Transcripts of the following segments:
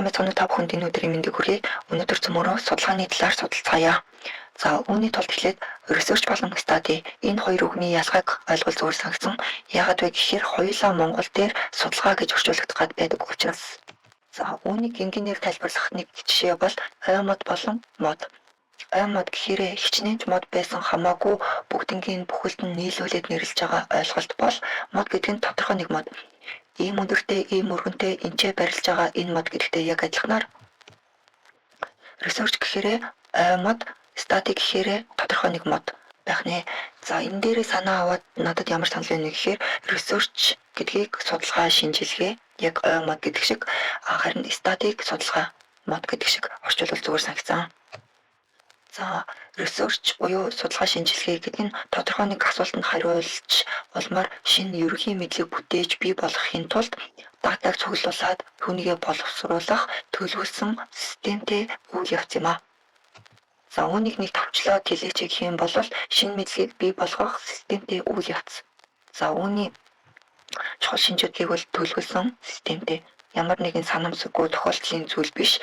Сайн байцгаана уу, та бүхэнд энэ өдрийн мэндийг хүргэе. Өнөөдөр цөмөөрөө судалгааны талаар судалцгаая. За, үүний тулд эхлээд research болон study энэ хоёр үгний ялгааг ойлгол зүгээр санагдсан. Яагаад вэ гэхээр хоёулаа монгол дээр судалгаа гэж орчуулагдах гээд байдаг учраас. За, үүнийг энгийнээр тайлбарлах нэг жишээ бол ой мод болон мод. Ой мод гэхээр хичнээн ч мод байсан хамаагүй бүгднгийн бүхэлд нь нийлүүлээд нэрлэж байгаа ойлголт бол мод гэдэг нь тодорхой нэг мод, ийм өндөртэй, ийм өргөнтэй, энчээ барилж байгаа энэ мод гэдэгтэй яг адилханаар research гэхээр ой мод, study гэхээр тодорхой нэг мод байх нэ. За, энэ дээрээ санаа аваад надад ямар санал байна вэ гэхээр research гэдгийг судалгаа, шинжилгээ, яг ой мод гэдэг шиг, харин study-г судалгаа мод гэдэг шиг орчуулвал зүгээр санагдсан. За, research буюу судалгаа, шинжилгээ гэдэг нь тодорхой нэг асуултанд хариулж улмаар шинэ ерөнхий мэдлэг бүтээж бий болгохын тулд датаг цуглуулад түүнийгээ боловсруулах төлөвлөсөн системтэй үйл явц юм а. За, үүнийг нэг товчлоод хэлээч гэх юм бол шинэ мэдлэгийг бий болгох системтэй үйл явц. За, үүний чухал шинжүүдийг бол төлөвлөсөн системтэй, ямар нэгэн санамсаргүй тохиолдлын зүйл биш.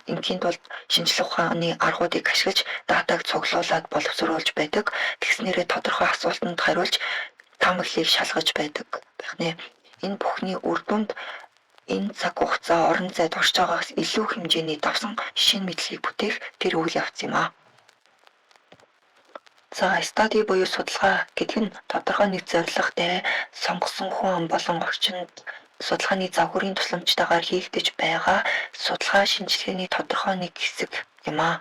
Ингэхийн тулд шинжлэх ухааны аргуудыг ашиглаж датаг цуглуулад боловсруулж байдаг. Тэгснээрээ тодорхой асуултанд хариулж таамаглалыг шалгаж байдаг байх нэ. Энэ бүхний үр дүнд энэ цаг хугацаа, орон зайд орж байгаагаас илүү хэмжээний давсан шинэ мэдлэгийг бүтээх тэр үйл явц юм а. За, study буюу судалгаа гэдэг нь тодорхой нэг зорилготой сонгосон хүн ам болон орчинд судалгааны загварын тусламжтайгаар хийгдэж байгаа судалгаа, шинжилгээний тодорхой нэг хэсэг юм а.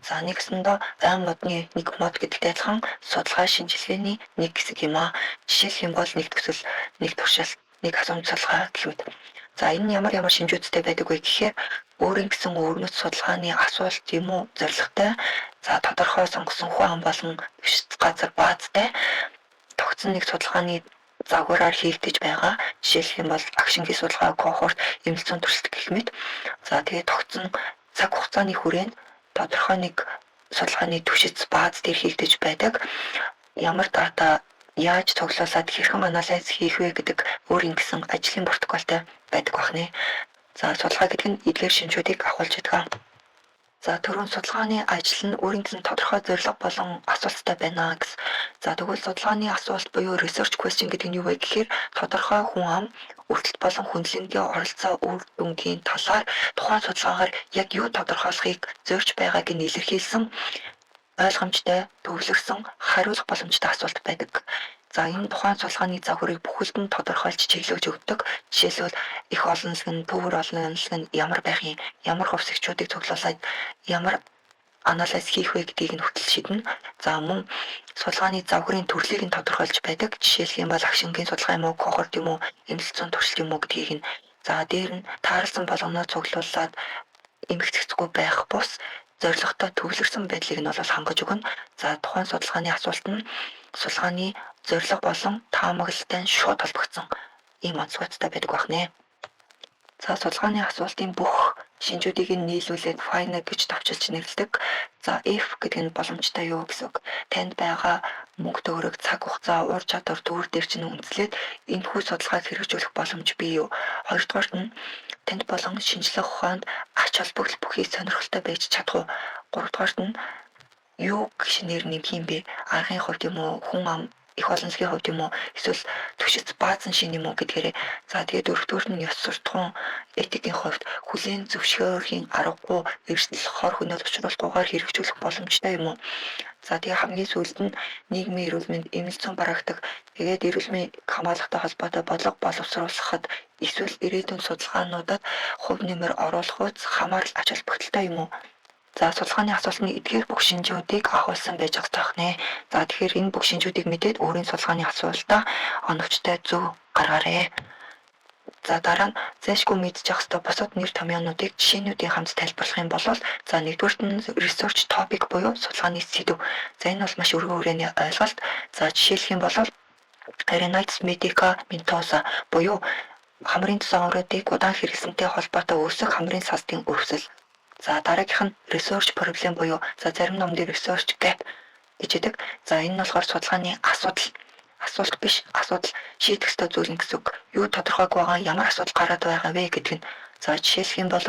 За, нэгсэндээ ой модны нэг мод гэдэгтэй адилхан судалгаа, шинжилгээний нэг хэсэг юм а. Жишээлх юм бол нэг төсөл, нэг туршилт, нэг асуумж судалгаа гэх мэт. За, энэ нь ямар ямар шинжүүдтэй байдаг вэ гэхээр өөрийн гэсэн өвөрмөц судалгааны асуулт юм уу зорилготой, за, тодорхой сонгосон хүн ам болон газар баазтай тогтсон нэг судалгааны загвараар хийгдэж байгаа. Жишээлх юм бол агшингийн судалгаа, кохорт, эмнэлт зүйн туршилт гэх мэт. За, тэгээд тогтсон цаг хугацааны хүрээнд тодорхой нэг судалгааны түшиц бааз дээр хийгдэж байдаг. Ямар дата яаж цуглуулад хэрхэн анализ хийх вэ гэдэг өөрийн гэсэн ажлын протоколтой байдаг байх нэ. За, судалгаа гэдэг нь эдгээр шинжүүдийг агуулж байдаг. За, түрүүн судалгааны ажил нь өөрийн гэсэн тодорхой зорилго болон асуулттай байна гэсэн. За, тэгвэл судалгааны асуулт буюу research question гэдэг нь юу вэ гэхээр тодорхой хүн ам, өртөлт болон хүндлэнгийн оролцоо, үр дүнгийн талаар тухайн судалгаагаар яг юу тодорхойлохыг зорьж байгааг нь илэрхийлсэн ойлгомжтой, төвлөрсөн, хариулах боломжтой асуулт байдаг. За, энэ тухайн судалгааны загварыг бүхэлд нь тодорхойлж чиглүүлж өгдөг. Жишээлбэл, эх олонлог нь, төвөр олонлог нь ямар байх юм, ямар хувьсагчуудыг цуглуулад ямар анализ хийх вэ гэдгийг нь хүртэл шийднэ. За, мөн судалгааны загварын төрлийг нь тодорхойлж байдаг. Жишээлх юм бол агшингийн судалгаа юм уу, кохорт юм уу, эмнэлт зүйн туршилт юм уу гэдгийг нь. За, дээр нь тааралсан болгоноо цуглуулад эмхцэхгүй байх бус зорилготой төвлөрсөн байдлыг нь бол хангаж өгнө. За, тухайн судалгааны асуулт нь судалгааны зорилго болон таамаглалтай нь шууд холбогдсон ийм онцгойтой байдаг байх нэ. За, судалгааны асуултын бүх шинжүүдийг нь нийлүүлээд FINA гэж товчилж нэрлэдэг. За, F гэдэг нь боломжтой юу гэсэн үг. Танд байгаа мөнгө төгрөг, цаг хугацаа, ур чадвар, төвөр дээр чинь үндэслээд энэхүү судалгааг хэрэгжүүлэх боломж бий юу? Хоёрдугаарт нь танд болон шинжлэх ухаанд ач холбогдол бүхий сонирхолтой байж чадах уу? Гуравдугаарт нь юу шинээр нэмэх юм бэ? Аргын хувьд юм уу, хүн ам, эх олонлогийн хувьд юм уу, эсвэл түшиц баазан шинэ юм уу гэдгээрээ. За, тэгээд дөрөвдүгээр нь ёс суртахуун, этикийн хувьд хүлээн зөвшөөрхийн аргагүй, эрсдэл, хор хөнөөл учруулахгүйгээр хэрэгжүүлэх боломжтой юм уу? За, тэгээ хамгийн сүүлд нь нийгмийн эрүүл мэнд, эмнэлт зүйн практик, тэгээд эрүүл мэндийг хамгаалахтай холбоотой бодлого боловсруулахад эсвэл ирээдүйн судалгаануудад хувь нэмэр оруулах үз хамаарал, ач холбогдолтой юм уу? За, судалгааны асуултны эдгээр бүх шинжүүдийг агуулсан байж байх нэ. За, тэгэхээр энэ бүх шинжүүдийг мэдээд өөрийн судалгааны асуултаа оновчтой, зөв гаргаарай. За, дараа нь зайлшгүй мэдчих ёстой бусад нэр томьёонуудыг жишээнүүдийн хамт тайлбарлах юм бол, за, нэгдүгээрт нь research topic буюу судалгааны сэдэв. За, энэ бол маш өргөн хүрээний ойлголт. За, жишээлх юм бол rhinitis medicamentosa буюу хамрын цусан овруудыг удаан хэрэглэсэнтэй холбоотой үүсэх хамрын саздын өвсөл. За, дараагийнх нь research problem буюу, за, зарим номд research gap гэж хэлдэг. За, энэ нь болохоор судалгааны асуудал. Асуулт биш, асуудал шийдэх ёстой зүйл нь гэсэн үг. Юу тодорхойгүй байгаа, ямар асуудал гараад байгаа вэ гэдэг нь. За, жишээлх юм бол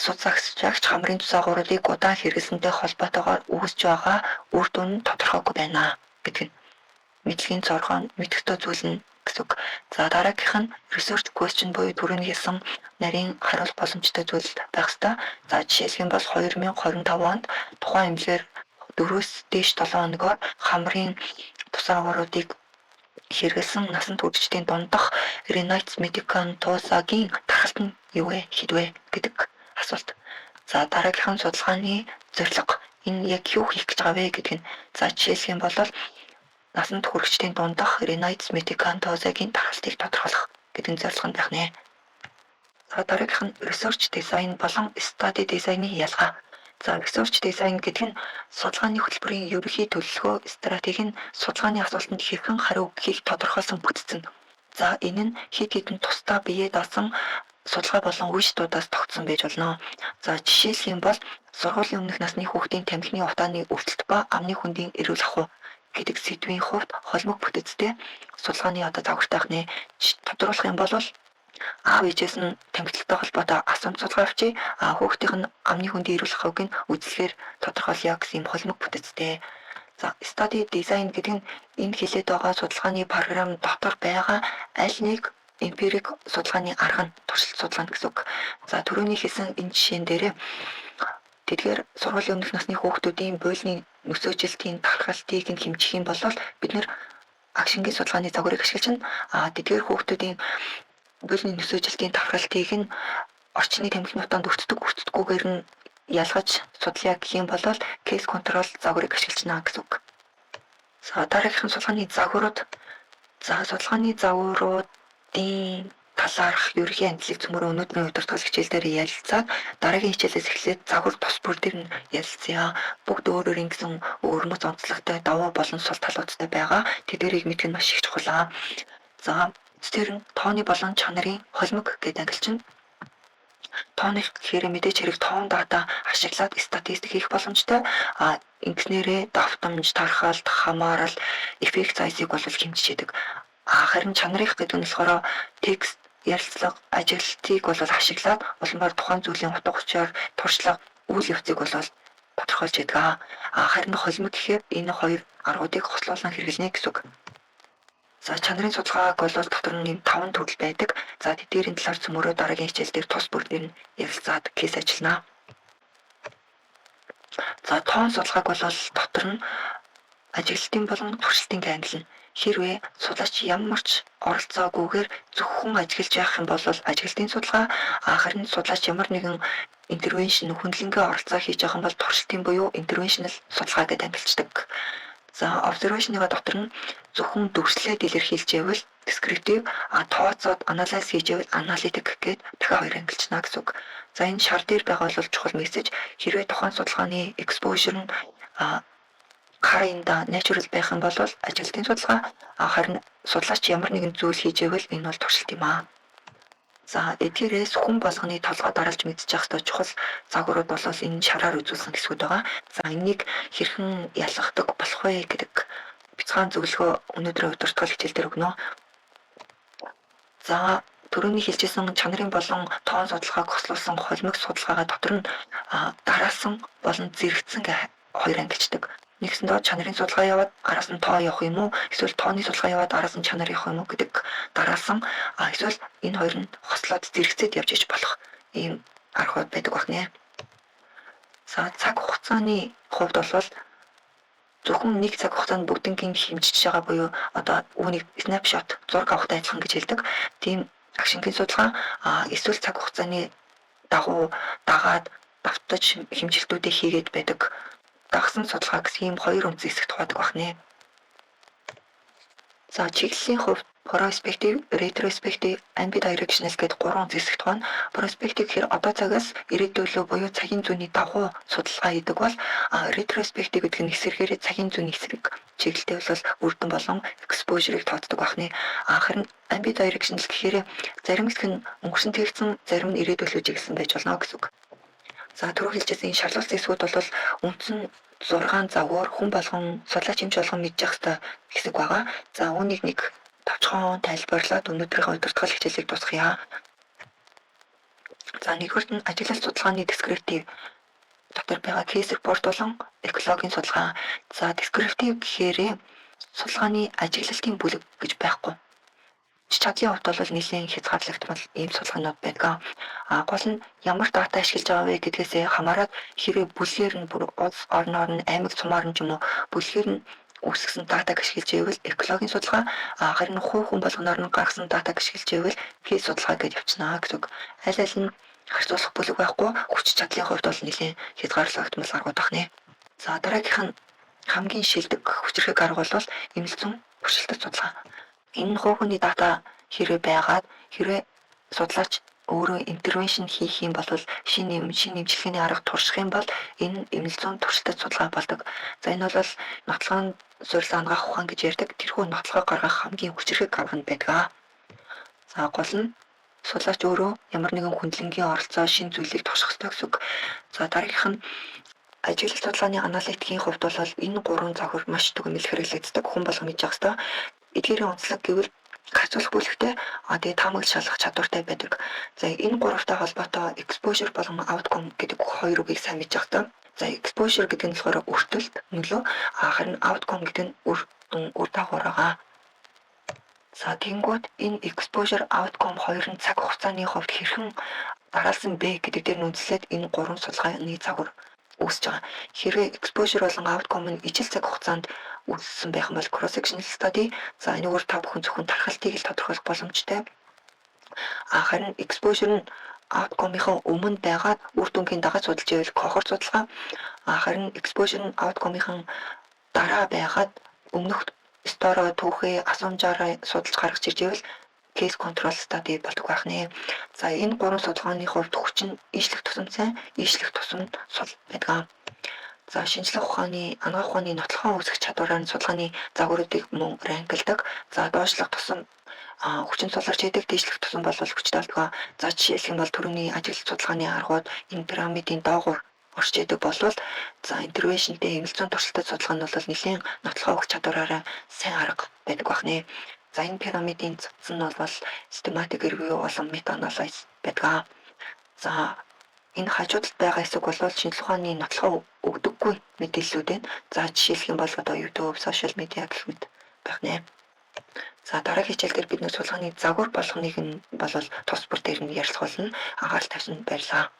судагч хамрын тус агууруудыг удаан хэрэглэсэнтэй холбоотойгоор үүсэж байгаа үр дүн нь тодорхойгүй байна гэдэг нь. Мэдлэгийн зоргоо нь мэдэх ёстой зүйл нь гэсэн үг. За, дараагийнх нь research question буюу түрүүний хэлсэн нарийн хариулах боломжтой зүйл байх ёстой. За, жишээлх юм бол 2025 онд тухайн эмнэлгээр 4-өөс дээш 7 хоногоор хамрын тус агууруудыг хэрэглэсэн насанд хүрэгчдийн дундах rhinitis medicamentosa-гийн тархалт нь юу вэ, хэд вэ гэдэг асуулт. За, дараагийнх нь судалгааны зорилго. Энэ яг юу хийх гэж байгаа вэ гэдэг нь. За, жишээлх юм бол насанд хүрэгчдийн дундах rhinitis medicamentosa-гийн тархалтыг тодорхойлох гэдэг нь зорилго нь байх нэ. За, дараагийнх нь research design болон study design-ы ялгаа. За, research design гэдэг нь судалгааны хөтөлбөрийн ерөнхий төлөвлөгөө, стратеги нь судалгааны асуултанд хэрхэн хариу өгөхийг тодорхойлсон бүтэц нь. За, энэ нь хэд хэдэн тусдаа бие даасан судалгаа болон үе шатуудаас тогтсон байж болно. За, жишээлх юм бол сургуулийн өмнөх насны хүүхдийн тамхины утааны өртөлт ба амны хөндийн эрүүл ахуй гэдэг сэдвийн хувьд холимог бүтэцтэй судалгааны одоо загвартай байх нэ. Тодруулах юм бол аав ээжээс нь тамхиталтай холбоотой асуумж судалгаа авчий, а хүүхдийнх нь амны хөндийн эрүүл ахуйг нь үзлэгээр тодорхойлъё гэсэн юм холимог бүтэцтэй. За, study design гэдэг нь энэ хэлээд байгаа судалгааны програм дотор байгаа аль нэг эмпирик судалгааны арга нь туршилт судалгаа гэсэн үг. За, түрүүний хэлсэн энэ жишээн дээрээ тэдгээр сургуулийн өмнөх насны хүүхдүүдийн буйлны нөсөөжилтийн тархалтыг нь хэмжих юм бол бид нар агшингийн судалгааны загварыг ашиглаж байна. А тэдгээр хүүхдүүдийн буйлны нөсөөжилтийн тархалтыг нь орчны тамхины утаанд өртдөг, өртдөггүйгээр нь ялгаж судлая гэх юм бол case control загварыг ашиглаж байна гэсэн үг. За, дараагийнх нь судалгааны загварууд. За, судалгааны загваруудын талаарх ерөнхий ангиллыг цөмөөрөө өнөөдрийн удирдгал хичээл дээр ярилцаад, дараагийн хичээлээс эхлээд загвар тус бүр дээр нь ярилцъя. Бүгд өөр өөр ингэсэн өвөрмөц онцлогтой, давуу болон сул талуудтай байгаа. Тэдгэрийг мэдэх нь маш их чухал аа. За, тэр нь тооны болон чанарын холимог гэдэг ангилчин. Тооны гэхээр мэдээж хэрэг тоон дата ашиглаад статистик хийх боломжтой. А ингэснээрээ давтамж, тархалт, хамаарал, effect size-ыг бол хэмжиж яадаг. А харин чанарынх гэдэг нь болохоор текст, ярилцлага, ажиглалтыг бол ашиглаад улмаар тухайн зүйлийн утга учир, туршлага, үйл явцыг бол тодорхойлж яадаг. А харин холимог гэхээр энэ хоёр аргуудыг хослуулан хэрэглэнэ гэсэн үг. За, чанарын судалгааг бол дотор нь таван төрөл байдаг. За, тэдгээрийн талаар цөмөөрөө дараагийн хичээл дээр тус бүр дээр нь ярилцаад case ажиллана. За, тоон судалгааг бол дотор нь ажиглалтын болон туршилтын ангилна. Хэрвээ судлаач ямар ч оролцоогүйгээр зөвхөн ажиглаж явах юм бол ажиглалтын судалгаа, харин судлаач ямар нэгэн intervention, хүндлэнгээ оролцоо хийж явах юм бол туршилтын буюу interventional судалгаа гэдээ ангилчдаг. За, observation-ы дотор нь зөвхөн дүрслээд илэрхийлж байвал descriptive, а тооцоод analyze хийж байвал analytic гээд дахиад хоёр ангилчна гэсэн үг. За, энэ шар дээр байгаа бол чухал мессеж: хэрвээ тухайн судалгааны exposure нь kinda natural байх юм бол ажиглалтын судалгаа, харин судлаач ямар нэгэн зүйл хийж байвал энэ бол туршилт юм аа. За, эдгээрээс хүн болгоны толгой даралж мэдчих ёстой чухал загварууд бол энэ шараар үзүүлсэн хэсгүүд байгаа. За, энийг хэрхэн ялгадаг болох вэ гэдэг бяцхан зөвлөгөө өнөөдрийн удирдгал хичээл дээр өгнө. За, түрүүний хэлжсэн чанарын болон тоон судалгааг хослуулсан холимог судалгаагаа дотор нь дараалсан болон зэрэгцсэн гэх хоёр ангилчдаг. Нэгсэндээ чанарын судалгаа яваад араас нь тоо явах юм уу? Эсвэл тооны судалгаа яваад араас нь чанар явах юм уу гэдэг дараалсан. А эсвэл энэ хоёр нь хослоод зэрэгцээд явж иж болох ийм аргууд байдаг байна. За, цаг хугацааны хувьд бол зөвхөн нэг цаг хугацаанд бүгднгийн хэмжиж байгаа буюу одоо үүнийг snapshot, зураг авахтай адилхан гэж хэлдэг. Тийм агшингийн судалгаа, эсвэл цаг хугацааны дагуу дагаад давтаж хэмжилтүүдээ хийгээд байдаг дагсан судалгаа гэсэн ийм хоёр үндсэн хэсэгт хуваадаг байна. За, чиглэлийн хувьд prospective, retrospective, ambidirectional гэдэг гурван хэсэгт хуваана. Prospective гэхээр одоо цагаас ирээдүйлөө буюу цагийн зүйний дагуу судалгаа хийдэг бол, retrospective гэдэг нь эсрэгээрээ цагийн зүйний эсрэг чиглэлтэй бол үр дүн болон exposure-ыг тооцдог байна. А харин ambidirectional гэхээр зарим хэсэг нь өнгөрсөн тэгсэн, зарим нь ирээдүйлөө чиглэсэн байж болно гэсэн үг. За, түрүү хэлжсэн энэ шарлуулсан хэсгүүд бол үндсэн 6 загвар, хүн болгон, судлаач эмч болгон мэдчих ёстой хэсэг байгаа. За, үүнийг нэг товчхон тайлбарлаад өнөөдрийнхөө удирдгал хичээлийг дуусгая. За, нэгдүгээрт нь ажиглалт судалгааны descriptive дотор байгаа case report болон экологийн судалгаа. За, descriptive гэхээр судалгааны ажиглалтын бүлэг гэж байхгүй. Чадлын хувьд бол нэлээн хязгаарлагдмал ийм судалгаанууд байдаг. А гол нь ямар дата ашиглаж байгаа вэ гэдгээсээ хамаарат хэрвээ бүлгээр нь бүр улс орноор нь, аймаг сумаар нь ч юм уу бүлгээр нь үүсгэсэн датаг ашиглаж байвал экологийн судалгаа, харин хувь хүн болгоноор нь гаргасан датаг ашиглаж байвал case судалгаа гэж явчихна гэсэн үг. Аль аль нь харьцуулах бүлэг байхгүй, хүч чадлын хувьд бол нэлээн хязгаарлагдмал аргууд байна. За, дараагийнх нь хамгийн шилдэг хүчирхэг арга бол эмнэлт зүйн туршилтат судалгаа. Энэ нь хувь хүний дата хэрвээ байгаад, хэрвээ судлаач өөрөө intervention хийх юм бол, шинэ юм, шинэ эмчилгээний арга турших юм бол энэ эмнэлт зүйн туршилтат судалгаа болдог. За, энэ бол нотлогоон суурилан анагаах ухаан гэж ярьдаг. Тэрхүү нотлогоо гаргах хамгийн хүчирхэг арга нь байдаг. За, гол нь судлаач өөрөө ямар нэгэн хүндлэнгийн оролцоо, шинэ зүйлийг турших ёстой гэсэн үг. За, дараагийнх нь ажиглалт судалгааны аналитикийн хувьд бол энэ гурван загвар маш дүгнэл хэрэглэгддэг. Хүн болгон мэдж явах ёстой. Эдгээрийн онцлог гэвэл харьцуулах бүлэгтэй, тэгээ таамаглал шалгах чадвартай байдаг. За, энэ гуравтай холбоотой exposure болон outcome гэдэг хоёр үгийг сайн мэдж явах ёстой. За, exposure гэдэг нь болохоор өртөлт, нөлөө, харин outcome гэдэг нь үр дүн, үр дагавар байгаа. За, тэгэнгүүт энэ exposure, outcome хоёр нь цаг хугацааны хувьд хэрхэн дараалсан бэ гэдэг дээр нь үндэслээд энэ гурван судалгааны загвар үүсэж байгаа. Хэрвээ exposure болон outcome нь ижил цаг хугацаанд үүссэн байх юм бол cross sectional study. За, энэгээр та бүхэн зөвхөн тархалтыг л тодорхойлох боломжтой. А харин exposure нь outcome-ийн өмнө байгаад үр дүнгийн дагаа судалж байвал cohort судалгаа. А харин exposure нь outcome-ийн дараа байгаад өмнөх ёстоороо, түүхээ, асуумжаараа судалж гаргаж ирж байвал case control study болдог байх нэ. За, энэ гурван судалгааны хувьд хүч нь ийшлэх тусам сайн, ийшлэх тусам сул байдаг. За, шинжлэх ухааны, анагаах ухааны нотлохоо үүсгэх чадвараар нь судалгааны загваруудыг мөн rank лдаг. За, доошлох тусам хүчин суларч идэг, дээшлэх тусам бол хүчтэй болдог. За, жишээлх юм бол түрүүний ажиглалт судалгааны аргууд энэ пирамидын доогуур орж идэг болвол, за, intervention тэй эмнэлт зүйн туршилтын судалгаа нь бол нэлээн нотлохоо өгөх чадвараараа сайн арга байдаг байх нэ. За, энэ пирамидын цац нь бол systematic review болон meta analysis байдаг. За, энэ хажуудалд байгаа хэсэг бол шинжлэх ухааны нотлохоо өгдөггүй мэдээллүүд байна. За, жишээлх юм бол одоо YouTube, social media гэх мэт байх нэ. За, дараагийн хичээл дээр бид нэр судалгааны загвар болгоныг нь бол тус бүр дээр нь ярилцах болно. Анхаарал тавьсанд баярлалаа.